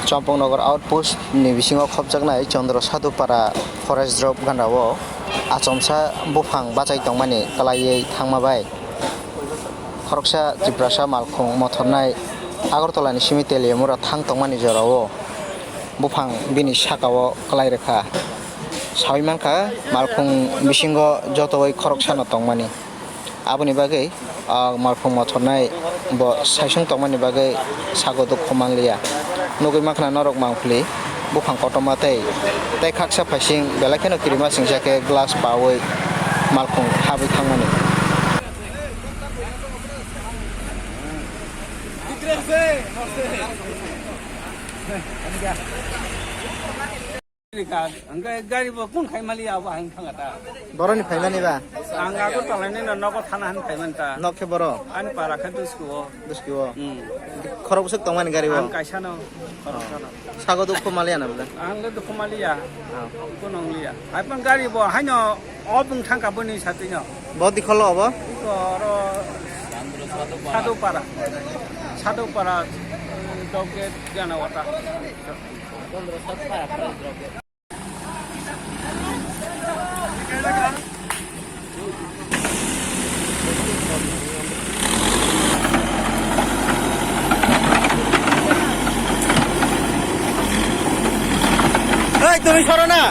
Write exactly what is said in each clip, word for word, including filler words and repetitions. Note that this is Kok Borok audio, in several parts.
Champaknagar outpost ni bisingo khopjaknai Chandra Sadhupara forest drop ganao achomsa buphang bachai tongmani kwlaiwi thangma bai khoroksa Tiprasa malkhung mothornai Agartala ni simi Teliamura thang tongmani jorao buphang bini sakao kwlai rwkha. Sawi mankha, malkhung bisingo jotowi khoroksano tongmani. Aboni bagwi, ah, malkhung mothornai bo saisung tongmani bagwi sago dukhu manliya. Nugwi mankha norok mangpili buphang kotorma tei, tei khaksa phaising belai kheno kirima singsa khe glass pawi malkhung habwi thangmani. Rika, hingke gari bo kun khai mali abo hai wngkha ta. Boroni phaimani ba? Ang Agartala ni no nogo thana han phaiman ta. Nok khe boro? Ani para khe Duski o. Duski o. Hmm. Khorok bwswk tongmani gari o? Ang kaisa no. Khorok sano. Sago dukhu maliya na bole? Ang le dukhu maliya. Oh. Kun wng liya. Hai pang gari bo haino o bung thangka boni satwi no. Bo dikholo obo? Iko oro Sadhupara. Sadhupara, eh, Dogate gana wata. এই, তুমি সরো না।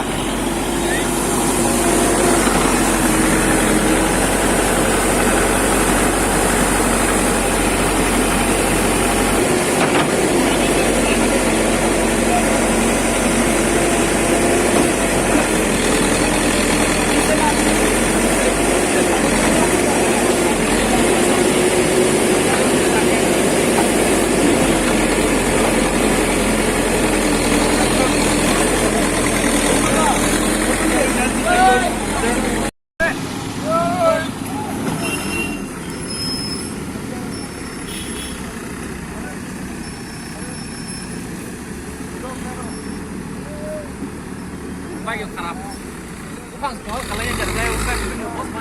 Bike kharap. Buphang songwi khalai ya, jara jaya, buphang.